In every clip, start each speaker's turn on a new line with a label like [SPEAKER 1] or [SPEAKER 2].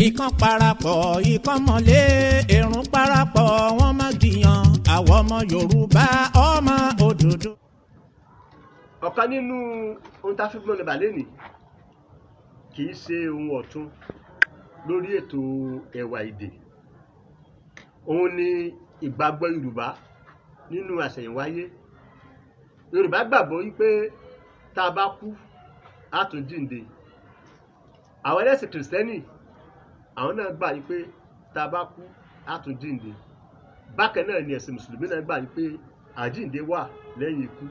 [SPEAKER 1] Ikán parapọ̀, ikán mọ̀lé, èrún parapọ̀, wọ́n má gbìyàn àwọn ọmọ Yorùbá, ọmọ Òdùdú.
[SPEAKER 2] Ọ̀kan nínú ohun tá a fi mẹ́nu bà lénìí kì í ṣe ohun ọ̀tun lórí ètò Ẹwà Èdè. Òun ni ìgbàgbọ́ Yorùbá nínú àṣẹ̀yìnwáyé. Yorùbá gbàgbọ́ wípé tá a bá kú, á tún jíǹde. Àwọn ẹlẹ́sìn Kìrìsìtẹ́nì, àwọn náà gbà wípé tá a bá kú, á tún jíǹde. Bákan náà ni ẹ̀sìn Mùsùlùmí náà gbà wípé àjíǹde wà lẹ́yìn ikú.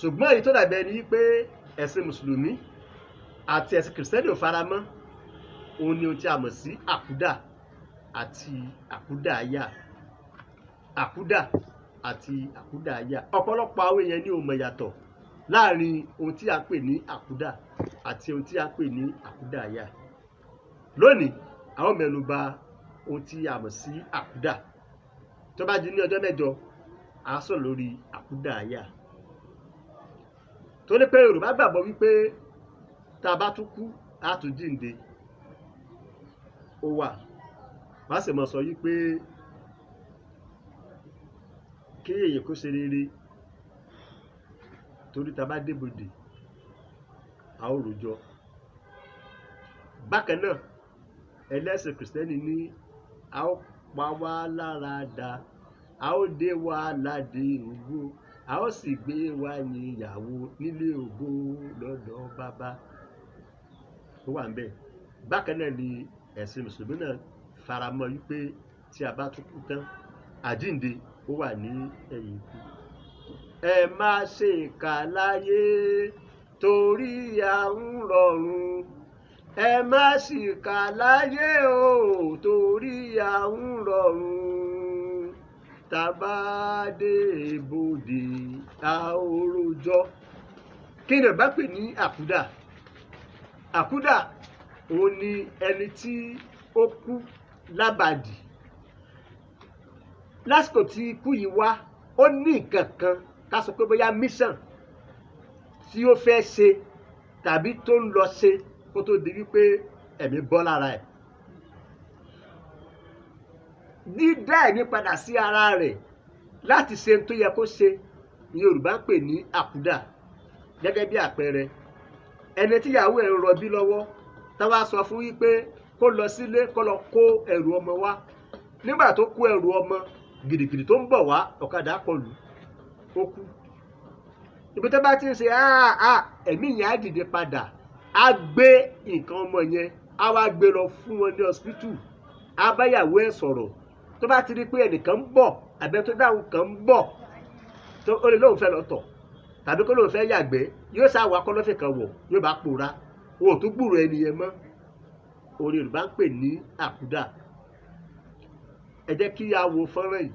[SPEAKER 2] Ṣùgbọ́n èyí tó dàbí ẹni wípé ẹ̀sìn Mùsùlùmí àti ẹ̀sìn Kìrìsìtẹ́nì ò faramọ́, òun ni ohun tí a mọ̀ sí àkúdà àti àkúdàáyà. Àkúdà àti àkúdàáyà. Ọ̀pọ̀lọpọ̀ àwọn èèyàn ní ò mọ̀ ìyàtọ̀ láàrin ohun tí a ń pè ní àkúdà àti ohun tí a ń pè ní àkúdàáyà. Lónìí, a ó mẹ́nu bà ohun tí a mọ̀ sí àkúdà. Tó bá di ní ọjọ́ mẹ́jọ, a sọ̀rọ̀ lórí àkúdàáyà. Torí pé Yorùbá gbàgbọ́ wípé tá a bá tún kú, á tún jíǹde. Ó wà. Wọ́n á sì máa sọ wípé kí èèyàn kó ṣe rere, torí tá a bá débodè, a ó rojọ́. Bákan náà, ẹlẹ́sìn Kìrìsìtẹ́nì ní a ó pa wá lára dà, a ó dé wa ládé ògo, a ó sì gbé wa níyàwó nílé ògo lọ́dọ̀ bàbá. Ó wà ńbẹ̀. Bákan náà ni ẹ̀sìn Mùsùlùmí náà faramọ́ wípé tí a bá tún kú tán, àjíǹde ó wà ní ẹ̀yìn ikú. Ẹ má ṣe ìkà láyé torí à ń rọrùn. Ẹ má ṣìkà láyé o torí à ń rọrùn. Tá a bá dé ibodè, a ó rojọ́. Kí ni Yorùbá pè ní àkúdà? Àkúdà òun ni ẹni tí ó kú lábàdì. Lásìkò tí ikú yìí wá, ó ní nǹkan kan ká sọ pé bóyá mission tí ó fẹ́ ṣe tàbí tó ń lọ ṣe kó tó di wípé ẹ̀mí bọ́ lára ẹ̀. Dídá ẹ̀mí padà sí ara rẹ̀ láti ṣe ohun tó yẹ kó ṣe ni Yorùbá ń pè ní àkúdà. Gẹ́gẹ́ bí àpẹẹrẹ, ẹni tí ìyàwó ẹ̀ ń rọbí lọ́wọ́, tá wá sọ fún wípé kó lọ sílé kó lọ kó ẹrù ọmọ wá. Nígbà tó kó ẹrù ọmọ, gìrìgìrì tó ń bọ̀ wá, ọ̀kadà kọlù, ó kú. Ibi tó bá ti ń ṣe áá, ẹ̀mí yẹn á dìde padà, á gbé nǹkan ọmọ yẹn, á wá gbé lọ fún wọn ní hospital, á bá ìyàwó ẹ̀ sọ̀rọ̀. Tó bá ti rí pé ẹnìkan ń bọ̀ àbí ẹni tó dáhùn kan ń bọ̀, tó ó lè lóun fẹ́ lọ tọ̀ tàbí kó lóun fẹ́ yàgbẹ́, yóò sá wá kọ́lọ́fín kan wọ̀, yóò bá pòórá, wọn ò tún gbúròó ẹni yẹn mọ́. Orí Yorùbá ń pè ní àkúdà. Ẹ jẹ́ kí a wo fọ́nrán yìí.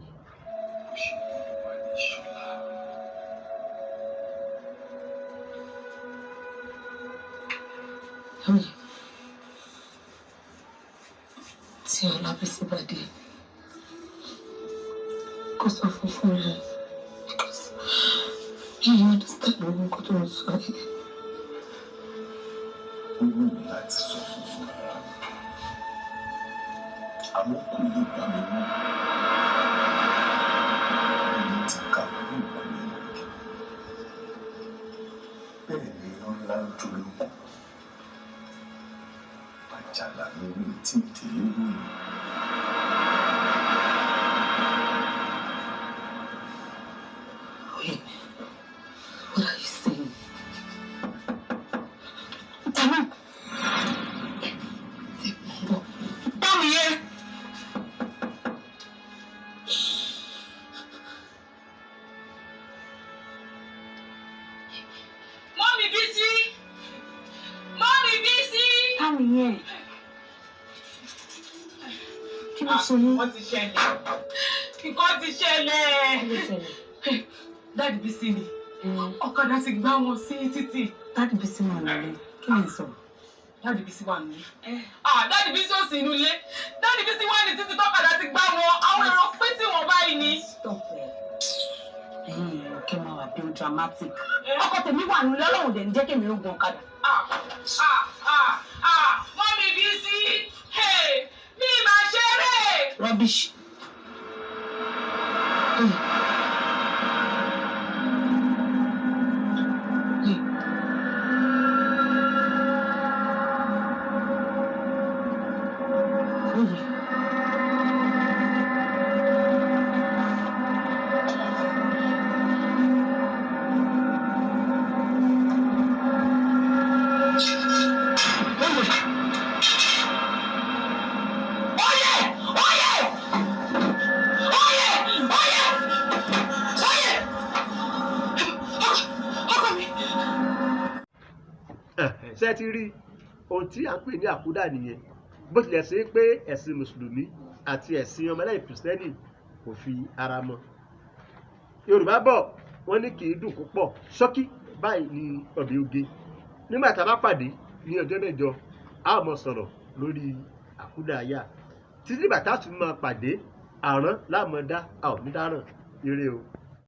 [SPEAKER 3] Tí Ọlábísí bá dé, kó sọ fún fún rẹ, because you understand gbogbo nǹkan tó ń sọ yìí.
[SPEAKER 4] Ó wù mí láti sọ fún fún ara mi, àmọ́ kò lè bá mi mú. Èmi ti kà kúrò kúrò lókè, bẹ́ẹ̀ ni iná ńlá ń jó lóko. Àjàlá mi mi tí ì délé ròyìn.
[SPEAKER 3] Wait, what are you saying? Tami! Tami yẹn!
[SPEAKER 5] Mummy Bísí! Mummy Bísí!
[SPEAKER 3] Tami yẹn! Kí ló ṣe yín?
[SPEAKER 5] Nǹkan ti ṣẹlẹ̀. Nǹkan ti ṣẹlẹ̀.
[SPEAKER 3] Kí ló ṣẹlẹ̀?
[SPEAKER 5] Daddy Bísí ni. Ọ̀kadà ti gbá wọn sí títì.
[SPEAKER 3] Daddy Bísí wà nílé. Kí ni sọ?
[SPEAKER 5] Daddy Bísí wà nílé. Ah, Daddy Bísí ò sí inú ilé. Daddy Bísí wà ní títì tọ́kadà ti gbá wọn. Àwọn èrò pín tí wọ́n báyìí ni.
[SPEAKER 3] Stop ẹ̀. Ẹ̀yin èèyàn kẹ́ máa wà bí ó dramatic. Ọkọ tèmi wà nílé, Ọlọ́run dẹ̀ ń jẹ́ kémi ó gun ọ̀kadà.
[SPEAKER 5] Ah, ah, ah, ah, Mummy Bísí.
[SPEAKER 3] Rubbish. Hey. Hey. Hey.
[SPEAKER 5] Olè! Olè! Olè! Olè! Olè! Ọkọ mi.
[SPEAKER 2] Ṣé ti rí ohun tí à ń pè ní àkúdà nìyẹn? Bó tilẹ̀ ṣe pé ẹ̀sìn mùsùlùmí àti ẹ̀sìn ọmọlẹ́yìn kìrìsìtẹ́nì kò fi ara mọ́. Yorùbá bọ̀, wọ́n ní kì í dùn púpọ̀, ṣókí báyìí ni ọbẹ̀ oge. Nígbà tá a bá pàdé ní ọjọ́ mẹ́jọ, a ó mọ sọ̀rọ̀ lórí àkúdàáyà. Títí bàtà tún máa pàdé, àrán láàmọdá, a ò ní dáràn. Ire o.